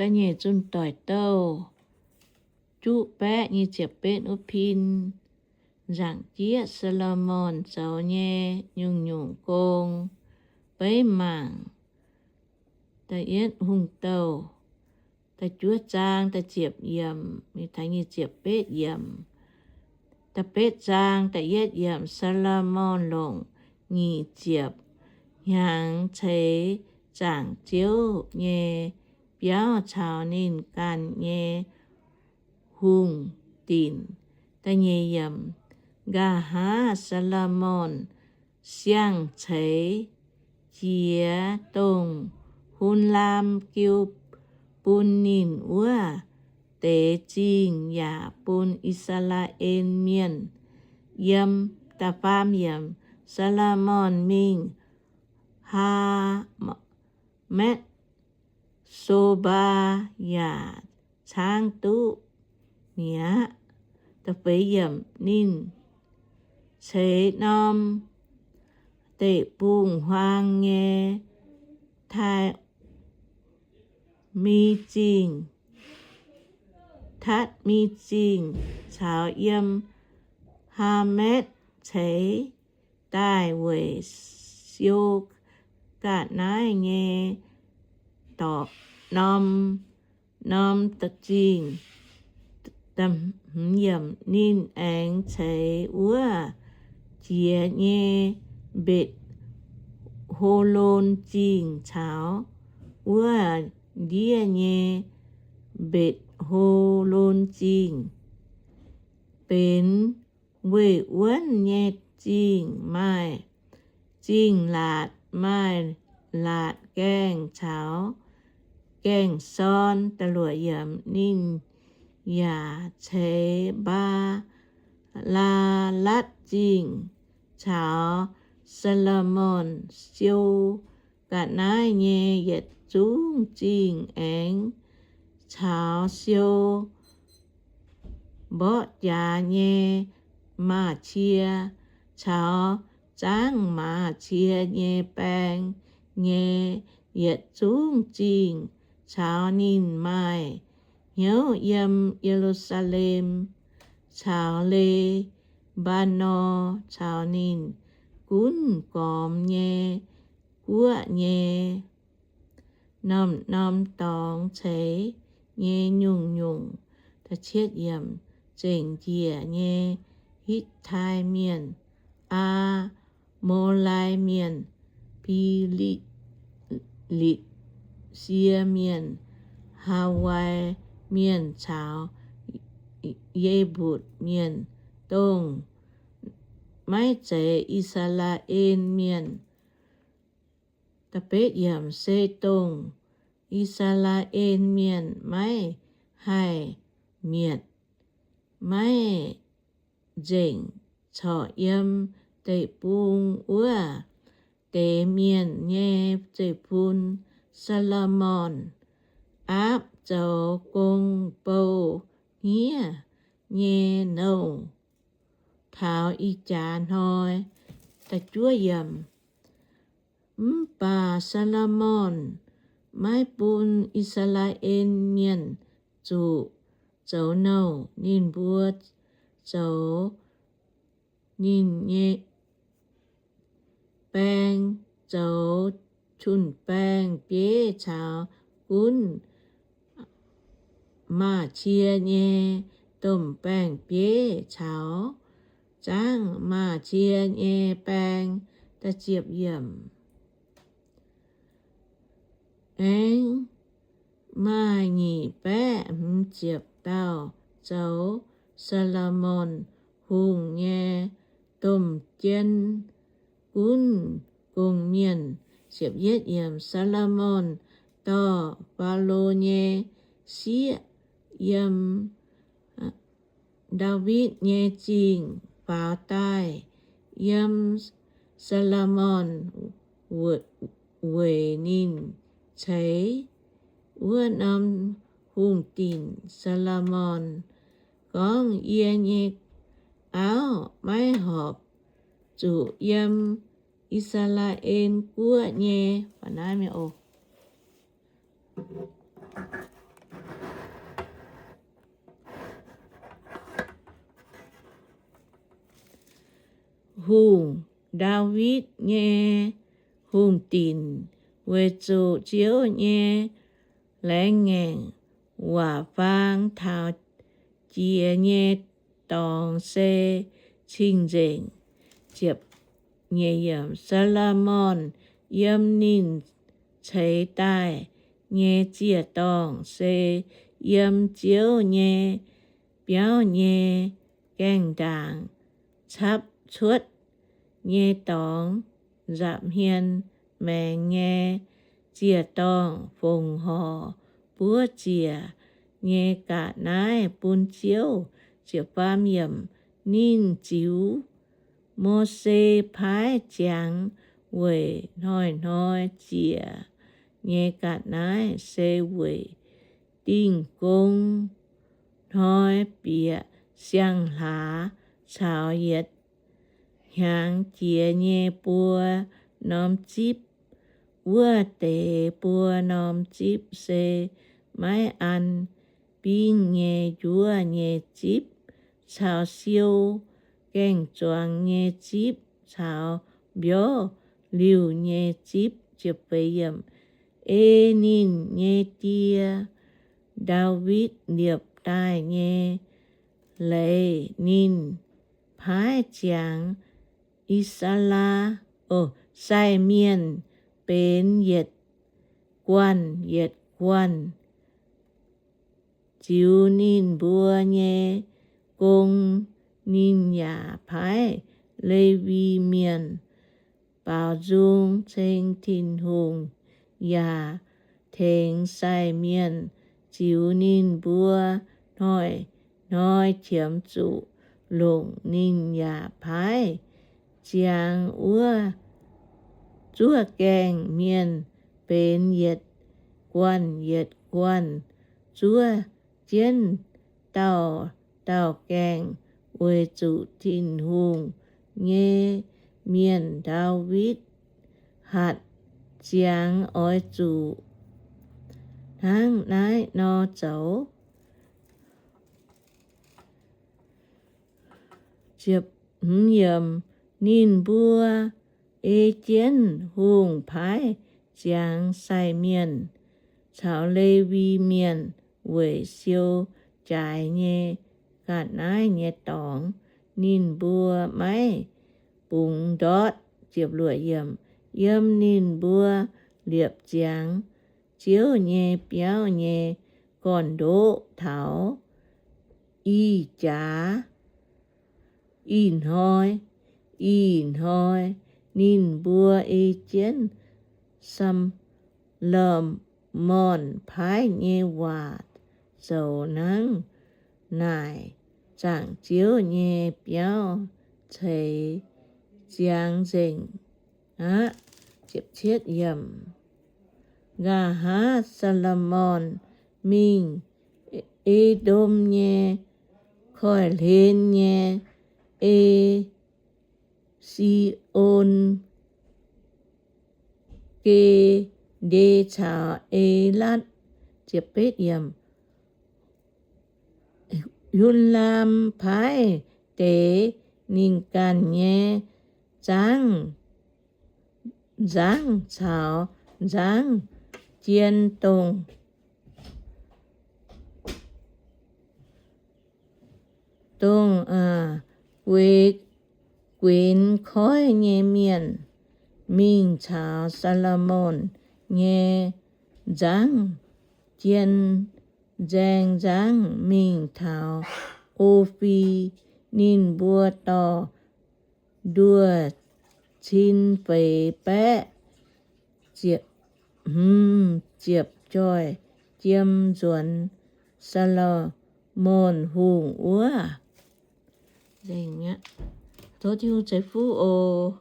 Da'nyeic Zunh Doic Douh juqv baeqv nyic ziepc betv wuov pin, nzaangc jieqv Saa^lo^morn zoux nyei nyungc-nyungc gong. Beiv mangc Da'yietv Hungh Douh da'juov zaang da'ziepc yiemc, nyic ziepc betv yiemc. Da'betv zaang da'yietv yiemc. Saa^lo^morn longc nyic ziepc hnyangx ceix zaangc Ziouv nyei biauv caux ninh ganh nyei hungh dinc. Da'nyeic yiemc. Nqa'haav Saa^lo^morn siang-ceix jiex dongh Hun^laam jiu bun ninh wuov deix zingh yaac bun I^saa^laa^en Mienh yiem. Da'faam yiemc. Saa^lo^morn mingh Haa^metv So^mbaa yaac caangv duqv mi'aqv. Da'feix yiemc. Ninh ceix norm deic-bung-huaang nyei Tatc^mi Zingh, Tatc^mi Zingh caux yiem Haa^metv ceix daaih weic siou ga'naaiv nyei dorpc norm, norm zingh. Ninh aengx ceix wuov jiex nyei Mbetc^ho^lon Zingh caux wuov ndiev nyei Mbetc^ho^lon Zingh benx weih wuonv nyei zingh, maaih zingh laatc, maaih laatc gaengh caux gaengh sorn. Da'luoqc yiemc. Ninh yaac ceix Mbaa^laa^latv Zingh caux Saa^lo^morn siou ga'naaiv nyei yietc zungv zingh, aengx caux siou mborqv jaax nyei maaz-cie caux zaangv maaz-cie nyei baeng nyei yietc zungv zingh, caux ninh maaih hnyouv yiem Ye^lu^saa^lem caux Le^mbaa^norn caux ninh gunv gormx nyei guoqv nyei norm-norm dorngx ceix nyei nyungc-nyungc. Zengc njiec nyei Hitv^tai Mienh, Aa^mo^lai Mienh, Fi^li^sie Mienh, Haawai Mienh caux Ye^mbutc Mienh, dongh maiv zeiz I^saa^laa^en Mienh. Se dongh I^saa^laa^en Mienh maiv haih mietc, maiv nzengc corc yiem deic-bung wuov deix mienh nyei zeiv-fun. Saa^lo^morn aapv zoux gong bou hniev nyei nouh taux ih jaax hnoi. Mv baac Saa^lo^morn maiv bun I^saa^laa^en Mienh zuqc zoux nouh. Ninh mbuo zoux ninh nyei baeng, zoux jun-baeng-bieiv caux gunv maaz-cie nyei domh baeng-bieiv caux zaangv maaz-cie nyei baeng. Aengx maaih nyic baeqv hmz ziepc dauh zoux Saa^lo^morn Hungh nyei domh jien gunv gong-mienh. Saa^lo^morn dorh Faalo nyei sieqv yiem Ndaawitv nyei Zingh faaux daaih. Yiem Saa^lo^morn weic ninh ceix wuov norm hungh dinc, Saa^lo^morn gorngv, Yie nyei auv maiv horpc zuqc yiem I^saa^laa^en Guoqv nyei. Hungh, Ndaawitv nyei hungh dinc, weic zuqc Ziouv nyei laengz ngaengc waac faang taux jiex nyei dorngx se cing-nzengc. Saa^lo^morn yiem ninh ceix daaih nyei ziec-dorngh se yiem Ziouv nyei biauv nyei gaengh ndaangc capv cuotv nyei dorngx, nza'hmien maengx nyei ziec-dorngh fongc horc buov ziec nyei ga'naaiv bun Ziouv. Ninh ziux Mose paaiv ziangx weic hnoi-hnoi ziec nyei ga'naaiv se weic Dingh Gong Hnoi bieqc siang-hlaax caux yietc hnyangx jiex nyei buo norm zipv. Wuov deix buo norm zipv se maiv an bingv nyei njuov nyei zipv caux siou gaeng-zuangx nyei zipv caux mbiorv liuh nyei zipv. Ei ninh nyei die, Ndaawitv, liepc daaih nyei leiz ninh paaiv ziangx I^saa^laa^, sai mienh benx yietc guanh yietc guanh ziux ninh mbuo nyei gong. Ninh yaac paaiv Lewi Mienh baaux nzung ceng Tin-Hungh, yaac tengx sai mienh ziux ninh mbuo hnoi-hnoi qiemx zuqc longc. Ninh yaac paaiv ziangx wuov zuov gaengh mienh benx yietc guanh yietc guanh zuov jienv dauh dauh gaengh, weic zuqc Tin-Hungh nyei mienh Ndaawitv hatc ziangx oix zuqc hnangv naaiv nor zoux. Ninh mbuo ei jienv hungh paaiv ziangx sai mienh caux Lewi Mienh weic siou jaaix nyei ga'naaiv nyei dorngx. Ninh mbuo maiv bungx ndortv. Yiem ninh mbuo liepc ziangx Ziouv nyei biauv nyei gorn-ndoqv taux ih jaax ih hnoi, ih hnoi ninh mbuo ei jienv Saa^lo^morn paaiv nyei waac zoux hnangv naaic. Zaangc Ziouv nyei biauv ceix ziangx nzengc aqv. Nqa'haav Saa^lo^morn mingh E^ndom nyei koiv-hlen nyei E^si^on, Ge^nde caux Elatv. Yun^laam paaiv deix ninh ganh nyei nzangv, nzangv caux nzangv jien, dongh, dongh guenx koiv nyei mienh, mingh caux Saa^lo^morn nyei nzangv jien nzaeng nzangv mingh taux O^fi. Ninh mbuo dorh nduoh cin feix baeqv hmz ziepc joih jiem nzuonx Saa^lo^morn Hungh wuov. Tov Tin-Hungh ceix fuqv oc.